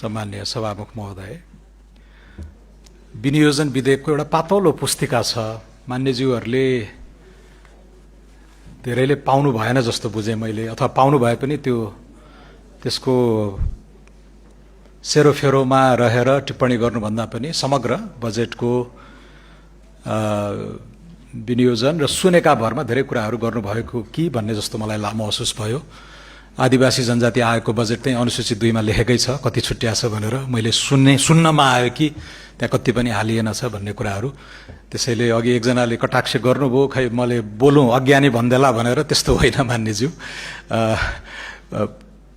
सम्माननीय सभामुख महोदय, विनियोजन विधेयकको एउटा पातलो पुस्तिका छ। मान्यज्यूहरूले धेरैले पाउनु भएन जस्तो बुझेँ मैले, अथवा पाउनु भए पनि त्यसको सेरोफेरोमा रहेर टिप्पणी गर्नुभन्दा पनि समग्र बजेटको विनियोजन र सुनेका भरमा धेरै कुराहरू गर्नुभएको कि भन्ने जस्तो मलाई महसुस भयो। आदिवासी जनजाति आयोगको बजेट चाहिँ अनुसूची 2 मा लेखेकै छ, कति छुट्टिया छ भनेर मैले सुन्नमा आयो कि त्यहाँ कति पनि हालिएन छ भन्ने कुराहरू। त्यसैले अघि एकजनाले कटाक्ष गर्नुभयो, खै मैले बोलौँ अज्ञानी भन्देला भनेर, त्यस्तो होइन मान्यज्यू।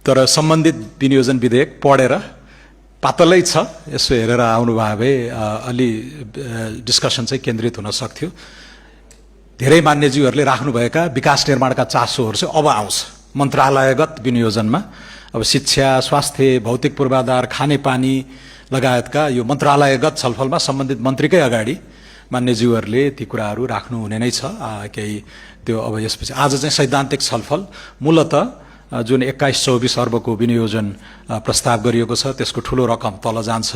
तर सम्बन्धित विनियोजन विधेयक पढेर पातलै छ, यसो हेरेर आउनुभयो भए अलि डिस्कसन चाहिँ केन्द्रित हुन सक्थ्यो। धेरै मान्यज्यूहरूले राख्नुभएका विकास निर्माणका चासोहरू चाहिँ अब आउँछ मन्त्रालयगत विनियोजनमा। अब शिक्षा, स्वास्थ्य, भौतिक पूर्वाधार, खानेपानी लगायतका यो मन्त्रालयगत छलफलमा सम्बन्धित मन्त्रीकै अगाडि मान्यज्यूहरूले ती कुराहरू राख्नु हुने नै छ। केही त्यो अब यसपछि आज चाहिँ सैद्धान्तिक छलफल, मूलत जुन 21-24 अर्बको विनियोजन प्रस्ताव गरिएको छ त्यसको ठूलो रकम तल जान्छ,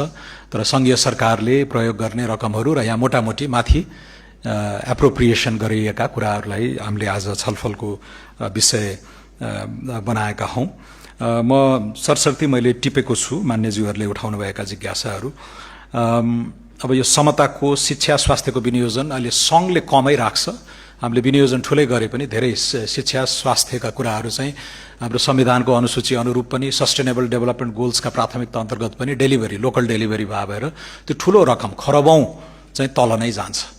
तर संघीय सरकारले प्रयोग गर्ने रकमहरू र यहाँ मोटामोटी माथि एप्रोप्रिएसन गरिएका कुराहरूलाई हामीले आज छलफलको विषय बनाएका हौं। म सरसर्ती मैले टिपेको छु मान्यज्यूहरूले उठाउनुभएका जिज्ञासाहरू। अब यो समताको शिक्षा स्वास्थ्यको विनियोजन अहिले संघले कमै राख्छ। हामीले विनियोजन ठुलै गरे पनि धेरै शिक्षा स्वास्थ्यका कुराहरू चाहिँ हाम्रो संविधानको अनुसूची अनुरूप पनि सस्टेनेबल डेभलपमेन्ट गोल्सका प्राथमिकता अन्तर्गत पनि डेलिभरी, लोकल डेलिभरी भएर त्यो ठुलो रकम खरबौं चाहिँ तल नै जान्छ।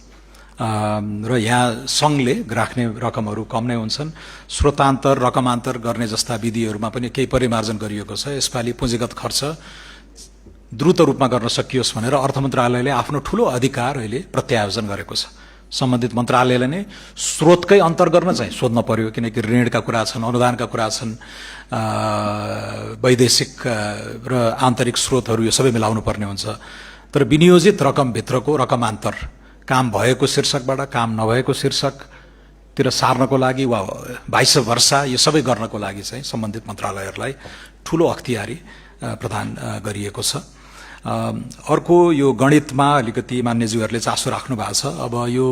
र यहाँ संघले राख्ने रकमहरू कम नै हुन्छन्। स्रोतान्तर, रकमान्तर गर्ने जस्ता विधिहरूमा पनि केही परिमार्जन गरिएको छ। यसपालि पुँजीगत खर्च द्रुत रूपमा गर्न सकियोस् भनेर अर्थ मन्त्रालयले आफ्नो ठूलो अधिकार अहिले प्रत्यायोजन गरेको छ। सम्बन्धित मन्त्रालयले नै स्रोतकै अन्तर गर्न चाहिँ सोध्न पर्यो, किनकि ऋणका कुरा छन्, अनुदानका कुरा छन्, वैदेशिक र आन्तरिक स्रोतहरू यो सबै मिलाउनु पर्ने हुन्छ। तर विनियोजित रकमभित्रको रकमान्तर काम भएको शीर्षकबाट काम नभएको शीर्षकतिर सार्नको लागि वा भाइस वर्षा यो सबै गर्नको लागि चाहिँ सम्बन्धित मन्त्रालयहरूलाई ठूलो अख्तियारी प्रदान गरिएको छ। अर्को यो गणितमा अलिकति मान्यज्यूहरूले चासो राख्नु भएको छ। अब यो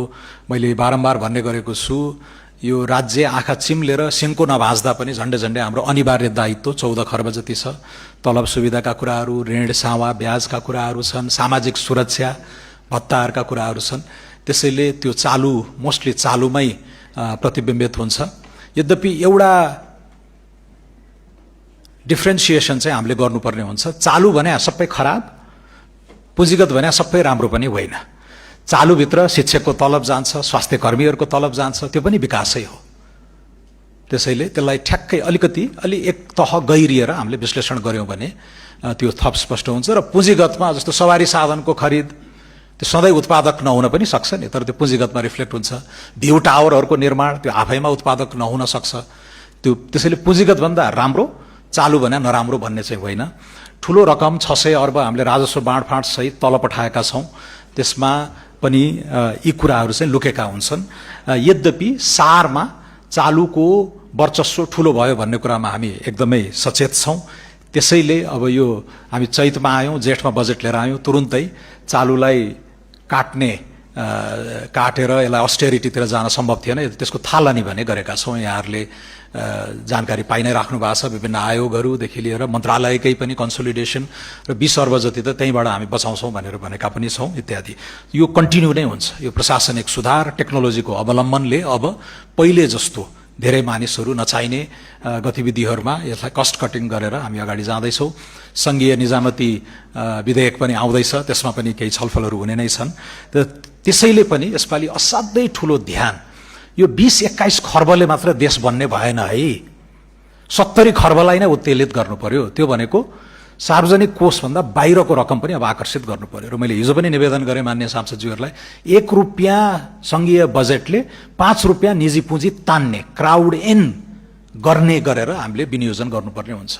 मैले बारम्बार भन्ने गरेको छु, यो राज्य आँखा चिम्लेर सिन्को नभाँच्दा पनि झन्डै झन्डै हाम्रो अनिवार्य दायित्व 14 खर्ब जति छ। तलब सुविधाका कुराहरू, ऋण सावा ब्याजका कुराहरू छन्, सामाजिक सुरक्षा भत्ताहरूका कुराहरू छन्। त्यसैले त्यो चालु, मोस्टली चालुमै प्रतिबिम्बित हुन्छ। यद्यपि एउटा डिफ्रेन्सिएसन चाहिँ हामीले गर्नुपर्ने हुन्छ। चालु भने सबै खराब, पुँजीगत भने सबै राम्रो पनि होइन। चालुभित्र शिक्षकको तलब जान्छ, स्वास्थ्य कर्मीहरूको तलब जान्छ, त्यो पनि विकासै हो। त्यसैले त्यसलाई ठ्याक्कै अलि एक तह गहिरिएर हामीले विश्लेषण गर्यौं भने त्यो थप स्पष्ट हुन्छ। र पुँजीगतमा जस्तो सवारी साधनको खरिद त्यो सधैँ उत्पादक नहुन पनि सक्छ नि, तर त्यो पुँजीगतमा रिफ्लेक्ट हुन्छ। भ्यू टावरहरूको निर्माण त्यो आफैमा उत्पादक नहुन सक्छ। त्यसैले पुँजीगत भन्दा राम्रो, चालु भने नराम्रो भन्ने चाहिँ होइन। ठूलो रकम 600 अर्ब हामीले राजस्व बाँडफाँड सहित तल पठाएका छौं, त्यसमा पनि यी कुराहरू चाहिँ लुकेका हुन्छन्। यद्यपि सारमा चालुको वर्चस्व ठूलो भयो भन्ने कुरामा हामी एकदमै सचेत छौं। त्यसैले अब यो हामी चैतमा आयौं, जेठमा बजेट लिएर आयौं, तुरुन्तै चालुलाई काटेर यसलाई अस्टेरिटीतिर जान सम्भव थिएन। त्यसको थालनी भने गरेका छौं। यहाँहरूले जानकारी पाइ नै राख्नु भएको छ। विभिन्न आयोगहरूदेखि लिएर मन्त्रालयकै पनि कन्सोलिडेसन र 20 अर्ब जति त त्यहीँबाट हामी बचाउँछौं भनेर भनेका पनि छौं इत्यादि। यो कन्टिन्यू नै हुन्छ। यो प्रशासनिक सुधार, टेक्नोलोजीको अवलम्बनले अब पहिले जस्तो धेरै मानिसहरू नचाहिने गतिविधिहरूमा यसलाई कस्ट कटिङ गरेर हामी अगाडि जाँदैछौँ। संघीय निजामती विधेयक पनि आउँदैछ, त्यसमा पनि केही छलफलहरू हुने नै छन्। त्यसैले पनि यसपालि असाध्यै ठूलो ध्यान यो 20-21 खर्बले मात्र देश बन्ने भएन है। 70 खर्बलाई नै उत्तेलित गर्नु पर्यो। त्यो भनेको सार्वजनिक कोषभन्दा बाहिरको रकम पनि अब आकर्षित गर्नु पर्यो। र मैले हिजो पनि निवेदन गरेँ मान्य सांसदज्यूहरूलाई, 1 रुपियाँ संघीय बजेटले 5 रुपियाँ निजी पुँजी तान्ने, क्राउड इन गर्ने गरेर हामीले विनियोजन गर्नुपर्ने हुन्छ।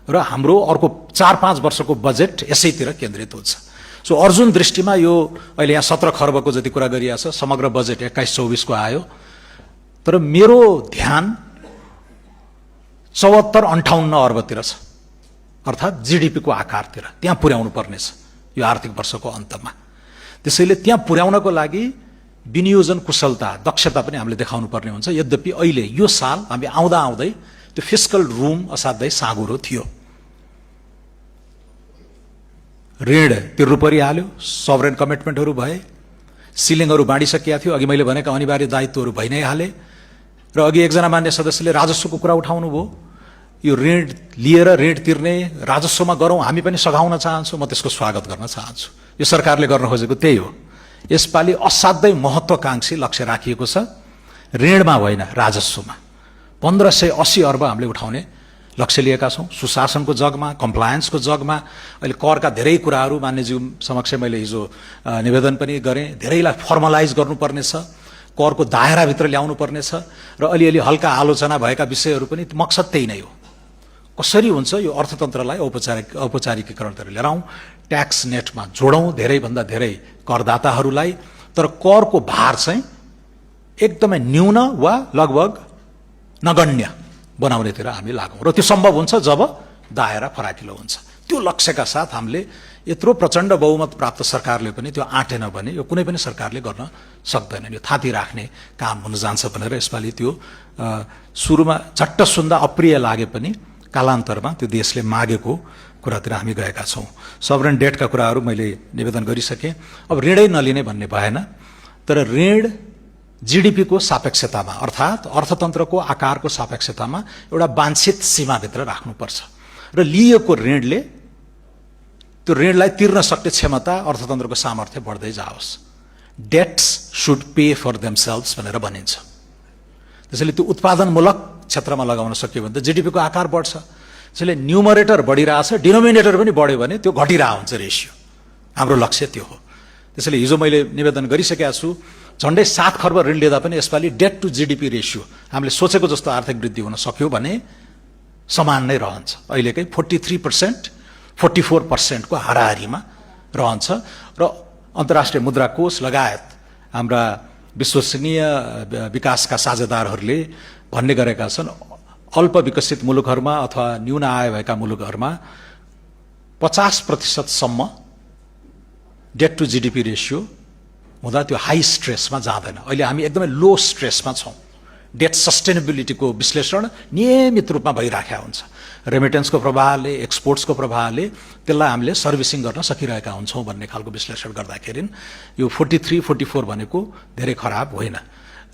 र हाम्रो अर्को 4-5 वर्षको बजेट यसैतिर केन्द्रित हुन्छ। सो अर्जुन दृष्टिमा यो अहिले यहाँ 17 खर्बको जति कुरा गरिएको छ, समग्र बजेट 21-24 को आयो। तर मेरो ध्यान 74-58 अर्बतिर छ। अर्थात् जीडीपीको आकारतिर त्यहाँ पुर्याउनु पर्नेछ यो आर्थिक वर्षको अन्तमा। त्यसैले त्यहाँ पुर्याउनको लागि विनियोजन कुशलता दक्षता पनि हामीले देखाउनु पर्ने हुन्छ। यद्यपि अहिले यो साल हामी आउँदा आउँदै त्यो फिस्कल रुम असाध्यै साँघुरो थियो। ऋण तिर्नु परिहाल्यो, सभरेन कमिटमेन्टहरू भए, सिलिङहरू बाँडिसकिया थियो, अघि मैले भनेका अनिवार्य दायित्वहरू भइ नै हाले। र अघि एकजना मान्य सदस्यले राजस्वको कुरा उठाउनु भयो। यो ऋण लिएर ऋण तिर्ने राजस्वमा गरौँ, हामी पनि सघाउन चाहन्छौँ, म त्यसको स्वागत गर्न चाहन्छु। यो सरकारले गर्न खोजेको त्यही हो। यसपालि असाध्यै महत्त्वाकांक्षी लक्ष्य राखिएको छ, ऋणमा होइन राजस्वमा। 1580 अर्ब हामीले उठाउने लक्ष्य लिएका छौँ। सुशासनको जगमा, कम्प्लायन्सको जगमा अहिले करका धेरै कुराहरू मान्यज्यू समक्ष मैले हिजो निवेदन पनि गरेँ। धेरैलाई फर्मलाइज गर्नुपर्नेछ, करको दायराभित्र ल्याउनु पर्नेछ र अलिअलि हल्का आलोचना भएका विषयहरू पनि मकसद त्यही नै हो। कसरी हुन्छ यो अर्थतन्त्रलाई औपचारिकीकरणतिर लिएर आउँ, ट्याक्स नेटमा जोडौँ धेरैभन्दा धेरै करदाताहरूलाई, तर करको भार चाहिँ एकदमै न्यून वा लगभग नगण्य बनाउनेतिर हामी लागौँ। र त्यो सम्भव हुन्छ जब दायरा फराकिलो हुन्छ। त्यो लक्ष्यका साथ हामीले यत्रो प्रचण्ड बहुमत प्राप्त सरकारले पनि त्यो आँटेन भने यो कुनै पनि सरकारले गर्न सक्दैन। यो थाँती राख्ने काम हुन जान्छ भनेर यसपालि त्यो सुरुमा झट्ट सुन्दा अप्रिय लागे पनि कालान्तरमा त्यो देशले मागेको कुरातिर हामी गएका छौँ। सभरेन डेटका कुराहरू मैले निवेदन गरिसकेँ। अब ऋणै नलिने भन्ने भएन, तर ऋण जीडीपीको सापेक्षतामा अर्थात् अर्थतन्त्रको आकारको सापेक्षतामा एउटा वाञ्छित सीमाभित्र राख्नुपर्छ र लिएको ऋणले त्यो ऋणलाई तिर्न सक्ने क्षमता अर्थतन्त्रको सामर्थ्य बढ्दै जाओस्। Debts should pay for themselves भनेर भनिन्छ। त्यसैले त्यो उत्पादनमूलक क्षेत्रमा लगाउन सक्यो भने त जीडीपीको आकार बढ्छ। त्यसैले न्युमरेटर बढिरहेछ, डिनोमिनेटर पनि बढ्यो भने त्यो घटिरहेको हुन्छ रेसियो। हाम्रो लक्ष्य त्यो हो। त्यसैले हिजो मैले निवेदन गरिसकेका छु, झन्डै 7 खर्ब ऋण लिँदा पनि यसपालि डेट टु जीडीपी रेसियो हामीले सोचेको जस्तो आर्थिक वृद्धि हुन सक्यो भने समान नै रहन्छ। अहिलेकै 43%, 44% को हाराहारीमा रहन्छ र अन्तर्राष्ट्रिय मुद्रा कोष लगायत हाम्रा विश्वसनीय विकासका साझेदारहरूले भन्ने गरेका छन् अल्प विकसित मुलुकहरूमा अथवा न्यून आय भएका मुलुकहरूमा 50% सम्म डेट टु जीडीपी रेसियो हुँदा त्यो हाई स्ट्रेसमा जाँदैन। अहिले हामी एकदमै लो स्ट्रेसमा छौँ। डेट सस्टेनेबिलिटीको विश्लेषण नियमित रूपमा भइराखेका हुन्छ। रेमिटेन्सको प्रवाहले, एक्सपोर्ट्सको प्रवाहले त्यसलाई हामीले सर्भिसिङ गर्न सकिरहेका हुन्छौँ भन्ने खालको विश्लेषण गर्दाखेरि यो 43-44 भनेको धेरै खराब होइन।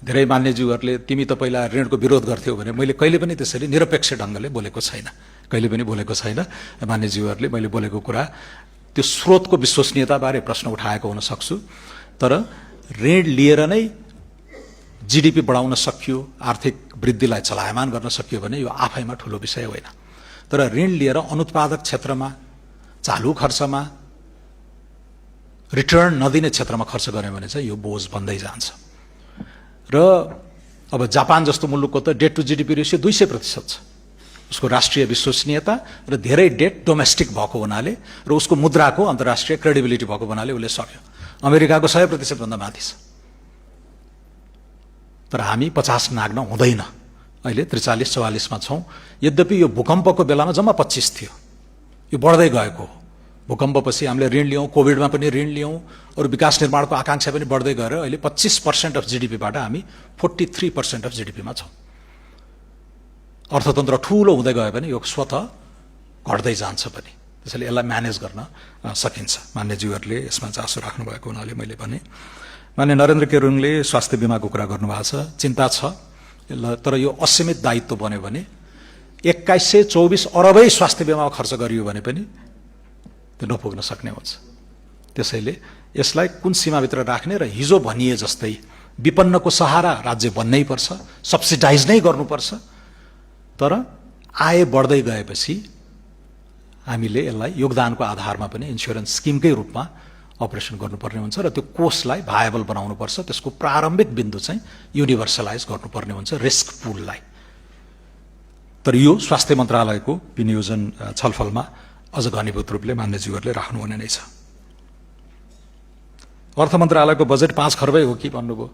धेरै मान्यज्यूहरूले तिमी त पहिला ऋणको विरोध गर्थ्यौ भने मैले कहिले पनि त्यसरी निरपेक्ष ढङ्गले बोलेको छैन, कहिले पनि बोलेको छैन। मान्यज्यूहरूले मैले बोलेको कुरा त्यो स्रोतको विश्वसनीयताबारे प्रश्न उठाएको हुन सक्छु, तर ऋण लिएर नै जीडीपी बढाउन सकियो, आर्थिक वृद्धिलाई चलायमान गर्न सकियो भने यो आफैमा ठुलो विषय होइन। तर ऋण लिएर अनुत्पादक क्षेत्रमा, चालु खर्चमा, रिटर्न नदिने क्षेत्रमा खर्च गर्यो भने चाहिँ यो बोझ बन्दै जान्छ। र अब जापान जस्तो मुलुकको त डेट टु जीडीपी रेसियो 200% छ। उसको राष्ट्रिय विश्वसनीयता र धेरै डेट डोमेस्टिक भएको हुनाले र उसको मुद्राको अन्तर्राष्ट्रिय क्रेडिबिलिटी भएको हुनाले उसले सक्यो। अमेरिकाको 100% भन्दा माथि छ। तर हामी 50 नाग्न हुँदैन। अहिले 43-44 मा छौँ। यद्यपि यो भूकम्पको बेलामा जम्मा 25 थियो। यो बढ्दै गएको हो। भूकम्पपछि हामीले ऋण लियौँ, कोभिडमा पनि ऋण लियौँ, अरू विकास निर्माणको आकांक्षा पनि बढ्दै गएर अहिले 25% अफ जीडीपीबाट हामी 43% अफ जीडीपीमा छौँ। अर्थतन्त्र ठुलो हुँदै गयो भने यो स्वतः घट्दै जान्छ पनि। त्यसैले यसलाई म्यानेज गर्न सकिन्छ। मान्यज्यूहरूले यसमा चासो राख्नु भएको हुनाले मैले भने। मान्य नरेन्द्र केरुङले स्वास्थ्य बिमाको कुरा गर्नुभएको छ, चिन्ता छ। तर यो असीमित दायित्व बन्यो भने 2124 अरबै स्वास्थ्य बिमामा खर्च गरियो भने पनि त्यो नपुग्न सक्ने हुन्छ। त्यसैले यसलाई कुन सीमाभित्र राख्ने र हिजो भनिए जस्तै विपन्नको सहारा राज्य बन्नै पर्छ, सब्सिडाइज नै गर्नुपर्छ। तर आय बढ्दै गएपछि हामीले यसलाई योगदानको आधारमा पनि इन्स्योरेन्स स्किमकै रूपमा अपरेसन गर्नुपर्ने हुन्छ र त्यो कोषलाई भायबल बनाउनुपर्छ। त्यसको प्रारम्भिक बिन्दु चाहिँ युनिभर्सलाइज गर्नुपर्ने हुन्छ रिस्क पुललाई। तर यो स्वास्थ्य मन्त्रालयको विनियोजन छलफलमा अझ घनीभूत रूपले मान्यज्यूहरूले राख्नुहुने नै छ। अर्थ मन्त्रालयको बजेट 5 खर्बै हो कि भन्नुभयो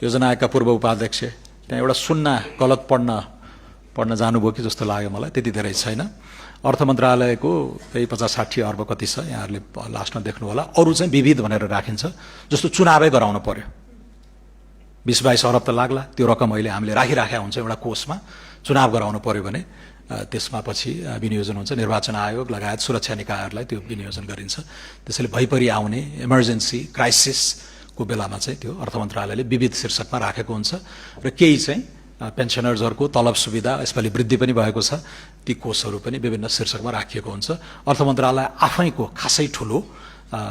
योजना आयोगका पूर्व उपाध्यक्ष। त्यहाँ एउटा सुन्ना गलत पढ्न जानुभयो कि जस्तो लाग्यो मलाई, त्यति धेरै छैन। अर्थ मन्त्रालयको 50-60 अर्ब कति छ यहाँहरूले लास्टमा देख्नु होला, अरू चाहिँ विविध भनेर राखिन्छ, जस्तो चुनावै गराउनु पर्यो 20-22 अरब त लाग्ला, त्यो रकम अहिले हामीले राखिराखेका हुन्छ एउटा कोषमा, चुनाव गराउनु पर्यो भने त्यसमा पछि विनियोजन हुन्छ, निर्वाचन आयोग लगायत सुरक्षा निकायहरूलाई त्यो विनियोजन गरिन्छ। त्यसैले भइपरि आउने इमर्जेन्सी क्राइसिसको बेलामा चाहिँ त्यो अर्थ मन्त्रालयले विविध शीर्षकमा राखेको हुन्छ र केही चाहिँ पेन्सनर्सहरूको तलब सुविधा यसपालि वृद्धि पनि भएको छ, ती कोषहरू पनि विभिन्न शीर्षकमा राखिएको हुन्छ। अर्थ मन्त्रालय आफैको खासै ठुलो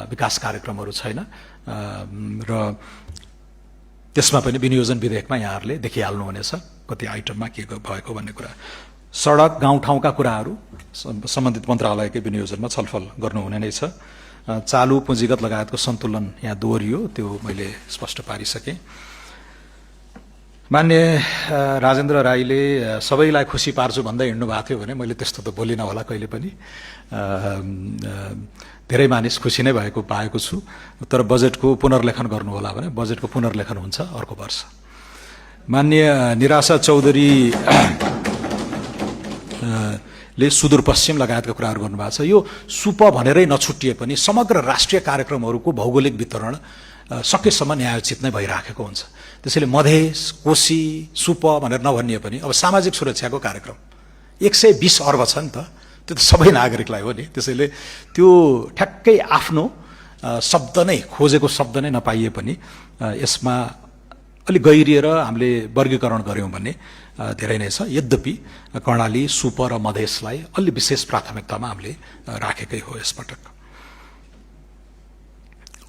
विकास कार्यक्रमहरू छैन र त्यसमा पनि विनियोजन विधेयकमा यहाँहरूले देखिहाल्नुहुनेछ कति आइटममा के भएको भन्ने कुरा। सडक गाउँठाउँका कुराहरू सम्बन्धित मन्त्रालयकै विनियोजनमा छलफल गर्नुहुने नै छ। चालु पुँजीगत लगायतको सन्तुलन यहाँ दोहोरियो, त्यो मैले स्पष्ट पारिसकेँ। मान्य राजेन्द्र राईले सबैलाई खुसी पार्छु भन्दै हिँड्नु भएको थियो भने मैले त्यस्तो त बोलिनँ होला कहिले पनि, धेरै मानिस खुसी नै पाएको छु, तर बजेटको पुनर्लेखन गर्नु होला भने बजेटको पुनर्लेखन हुन्छ अर्को वर्ष। मान्य निराशा चौधरी ले सुदूरपश्चिम लगायतका कुराहरू गर्नुभएको छ। यो सुप भनेरै नछुटिए पनि समग्र राष्ट्रिय कार्यक्रमहरूको भौगोलिक वितरण सकेसम्म न्यायोचित नै भइराखेको हुन्छ। त्यसैले मधेस, कोशी, सुप भनेर नभनिए पनि अब सामाजिक सुरक्षाको कार्यक्रम 120 अर्ब छ नि त, त्यो त सबै नागरिकलाई हो नि। त्यसैले त्यो ठ्याक्कै आफ्नो शब्द नै खोजेको शब्द नै नपाइए पनि यसमा अलि गहिरिएर हामीले वर्गीकरण गऱ्यौँ भने धेरै नै छ। यद्यपि कर्णाली, सुप र मधेसलाई अलि विशेष प्राथमिकतामा हामीले राखेकै हो यसपटक।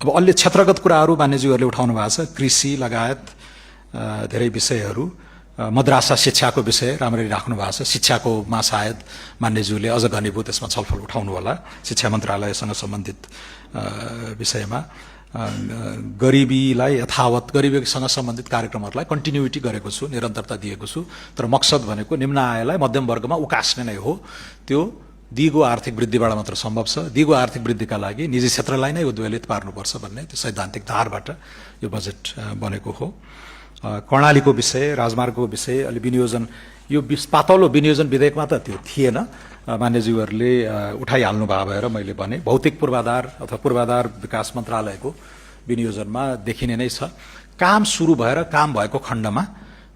अब अलि क्षेत्रगत कुराहरू मान्यज्यूहरूले उठाउनु भएको छ, कृषि लगायत धेरै विषयहरू। मद्रासा शिक्षाको विषय राम्ररी राख्नु भएको छ, शिक्षाकोमा सायद मान्यज्यूले अझ घनीभूत यसमा छलफल उठाउनु होला शिक्षा मन्त्रालयसँग सम्बन्धित विषयमा। गरिबीलाई यथावत, गरिबीसँग सम्बन्धित कार्यक्रमहरूलाई कन्टिन्युटी गरेको छु, निरन्तरता दिएको छु, तर मकसद भनेको निम्न आयलाई मध्यम वर्गमा उकास्ने नै हो। त्यो दिगो आर्थिक वृद्धिबाट मात्र सम्भव छ। दिगो आर्थिक वृद्धिका लागि निजी क्षेत्रलाई नै उद्वेलित पार्नुपर्छ भन्ने त्यो सैद्धान्तिक धारबाट यो बजेट बनेको हो। कर्णालीको विषय, राजमार्गको विषय, अलि विनियोजन, यो पातलो विनियोजन विधेयकमा त त्यो थिएन, मान्यज्यूहरूले उठाइहाल्नु भएको भएर मैले भने। भौतिक पूर्वाधार अथवा पूर्वाधार विकास मन्त्रालयको विनियोजनमा देखिने नै छ। काम सुरु भएर काम भएको खण्डमा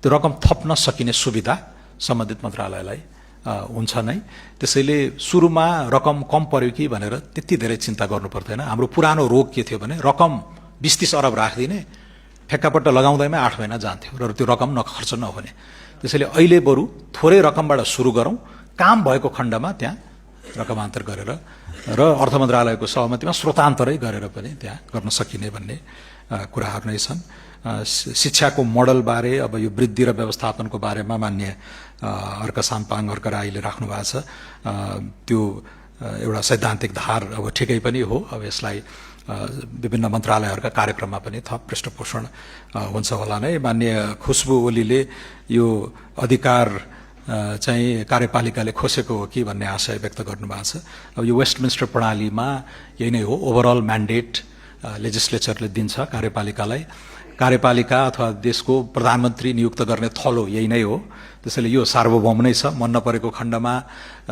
त्यो रकम थप्न सकिने सुविधा सम्बन्धित मन्त्रालयलाई हुन्छ नै। त्यसैले सुरुमा रकम कम पर्यो कि भनेर त्यति धेरै चिन्ता गर्नु पर्दैन। हाम्रो पुरानो रोग के थियो भने रकम 20-30 अरब राखिदिने, ठेक्कापट्ट लगाउँदैमा 8 महिना जान्थ्यो र त्यो रकम खर्च नहुने। त्यसैले अहिले बरु थोरै रकमबाट सुरु गरौँ, काम भएको खण्डमा त्यहाँ रकमान्तर गरेर र अर्थ मन्त्रालयको सहमतिमा स्रोतान्तरै गरेर पनि त्यहाँ गर्न सकिने भन्ने कुराहरू नै छन्। शिक्षाको मोडलबारे, अब यो वृद्धि र व्यवस्थापनको बारेमा मान्य अर्क साम्पाङ, अर्क राईले राख्नु भएको छ। त्यो एउटा सैद्धान्तिक धार अब ठिकै पनि हो। अब यसलाई विभिन्न मन्त्रालयहरूका कार्यक्रममा पनि थप पृष्ठपोषण हुन्छ होला नै। मान्य खुशबु ओलीले यो अधिकार चाहिँ कार्यपालिकाले खोसेको हो कि भन्ने आशय व्यक्त गर्नुभएको छ। अब यो वेस्टमिन्स्टर प्रणालीमा यही नै हो, ओभरअल म्यान्डेट लेजिस्लेचरले दिन्छ कार्यपालिकालाई। कार्यपालिका अथवा देशको प्रधानमन्त्री नियुक्त गर्ने थलो यही नै हो। त्यसैले यो सार्वभौम नै छ। मन नपरेको खण्डमा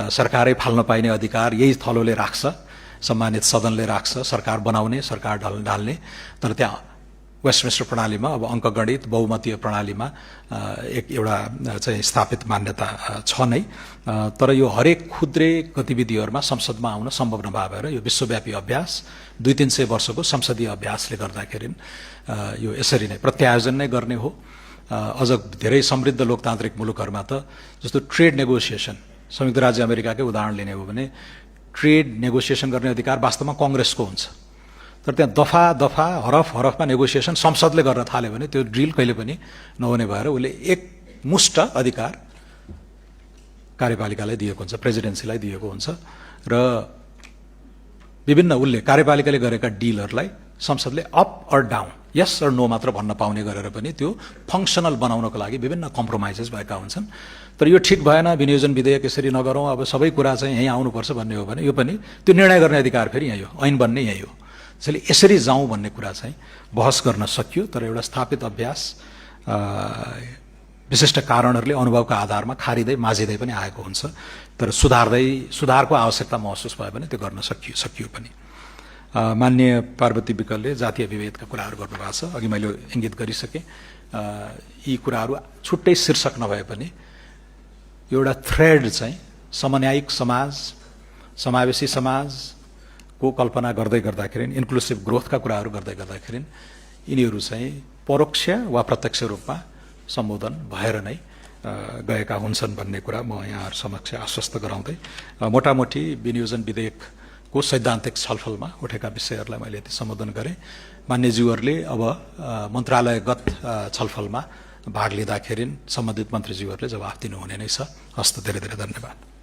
सरकारै फाल्न पाइने अधिकार यही थलोले राख्छ, सम्मानित सदनले राख्छ, सरकार बनाउने, सरकार ढाल्ने। तर त्यहाँ वेस्टमिन्स्टर प्रणालीमा अब अङ्कगणित बहुमतीय प्रणालीमा एउटा चाहिँ स्थापित मान्यता छ नै। तर यो हरेक खुद्रे गतिविधिहरूमा संसदमा आउन सम्भव नभए भएर यो विश्वव्यापी अभ्यास 200-300 वर्षको संसदीय अभ्यासले गर्दाखेरि यो यसरी नै प्रत्यायोजन नै गर्ने हो। अझ धेरै समृद्ध लोकतान्त्रिक मुलुकहरूमा त जस्तो ट्रेड नेगोसिएसन, संयुक्त राज्य अमेरिकाकै उदाहरण लिने हो भने ट्रेड नेगोसिएसन गर्ने अधिकार वास्तवमा कङ्ग्रेसको हुन्छ। तर त्यहाँ दफा दफा हरफमा नेगोसिएसन संसदले गर्न थाल्यो भने त्यो ड्रिल कहिले पनि नहुने भएर उसले एक मुष्ट अधिकार कार्यपालिकालाई दिएको हुन्छ, प्रेसिडेन्सीलाई दिएको हुन्छ र विभिन्न उसले कार्यपालिकाले गरेका डिलहरूलाई संसदले up or down, yes or no मात्र भन्न पाउने गरेर पनि त्यो फङ्सनल बनाउनको लागि विभिन्न कम्प्रोमाइजेस भएका हुन्छन्। तर यो ठिक भएन, विनियोजन विधेयक यसरी नगरौँ, अब सबै कुरा चाहिँ यहीँ आउनुपर्छ भन्ने हो भने यो पनि त्यो निर्णय गर्ने अधिकार फेरि यही हो, ऐन बन्ने यही हो। त्यसैले यसरी जाउँ भन्ने कुरा चाहिँ बहस गर्न सकियो। तर एउटा स्थापित अभ्यास विशिष्ट कारणहरूले अनुभवका आधारमा खारिँदै माझिँदै पनि आएको हुन्छ, तर सुधारको आवश्यकता महसुस भयो भने त्यो गर्न सकियो पनि। माननीय पार्वती विकलले जातीय विभेदका कुराहरू गर्नुभएको छ, अघि मैले इङ्गित गरिसकेँ। यी कुराहरू छुट्टै शीर्षक नभए पनि एउटा थ्रेड चाहिँ समन्यायिक समाज, समावेशी समाजको कल्पना गर्दै गर्दाखेरि, इन्क्लुसिभ ग्रोथका कुराहरू गर्दै गर्दाखेरि यिनीहरू चाहिँ परोक्ष वा प्रत्यक्ष रूपमा सम्बोधन भएर नै गएका हुन्छन् भन्ने कुरा म यहाँहरू समक्ष आश्वस्त गराउँदै मोटामोटी विनियोजन विधेयकको सैद्धान्तिक छलफलमा उठेका विषयहरूलाई मैले यति सम्बोधन गरेँ। मान्यज्यूहरूले अब मन्त्रालयगत छलफलमा भाग लिँदाखेरि सम्बन्धित मन्त्रीज्यूहरूले जवाफ दिनुहुने नै छ। हस्त धेरै धेरै धन्यवाद।